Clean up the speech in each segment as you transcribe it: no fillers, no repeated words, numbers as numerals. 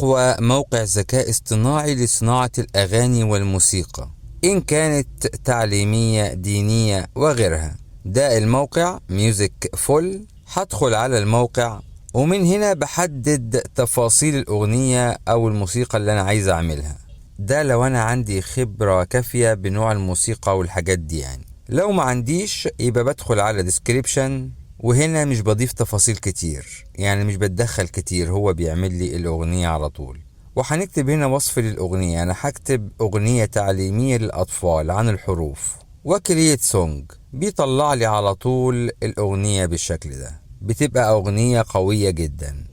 أقوى موقع ذكاء اصطناعي لصناعة الأغاني والموسيقى، إن كانت تعليمية، دينية وغيرها. ده الموقع Musicful. هدخل على الموقع ومن هنا بحدد تفاصيل الأغنية أو الموسيقى اللي أنا عايز أعملها. ده لو أنا عندي خبرة كافية بنوع الموسيقى والحاجات دي يعني. لو ما عنديش يبقى بدخل على description، وهنا مش بضيف تفاصيل كتير، يعني مش بتدخل كتير، هو بيعمل لي الأغنية على طول. وهنكتب هنا وصف للأغنية، أنا هكتب أغنية تعليمية للأطفال عن الحروف، و create song. بيطلع لي على طول الأغنية بالشكل ده، بتبقى أغنية قوية جدا.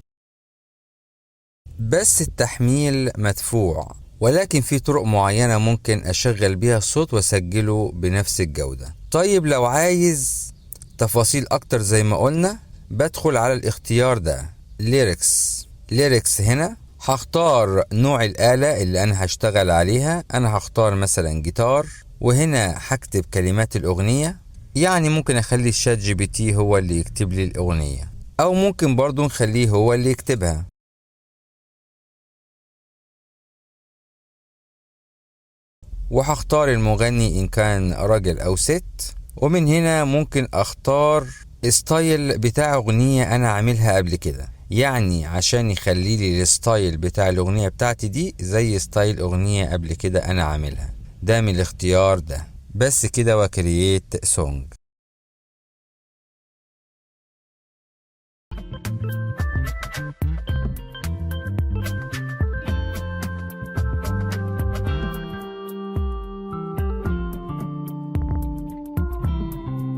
بس التحميل مدفوع، ولكن في طرق معينة ممكن أشغل بيها الصوت وأسجله بنفس الجودة. طيب لو عايز تفاصيل أكتر زي ما قلنا، بدخل على الاختيار ده lyrics. lyrics هنا هختار نوع الآلة اللي أنا هشتغل عليها، أنا هختار مثلا جيتار، وهنا هكتب كلمات الأغنية. يعني ممكن أخلي ال ChatGPT هو اللي يكتب لي الأغنية، أو ممكن برضو نخليه هو اللي يكتبها. وهختار المغني إن كان راجل أو ست، ومن هنا ممكن أختار style بتاع أغنية أنا عاملها قبل كده، يعني عشان يخلي لي ال style بتاع الأغنية بتاعتي دي زي style أغنية قبل كده أنا عاملها. ده من الاختيار ده بس كده، و create song.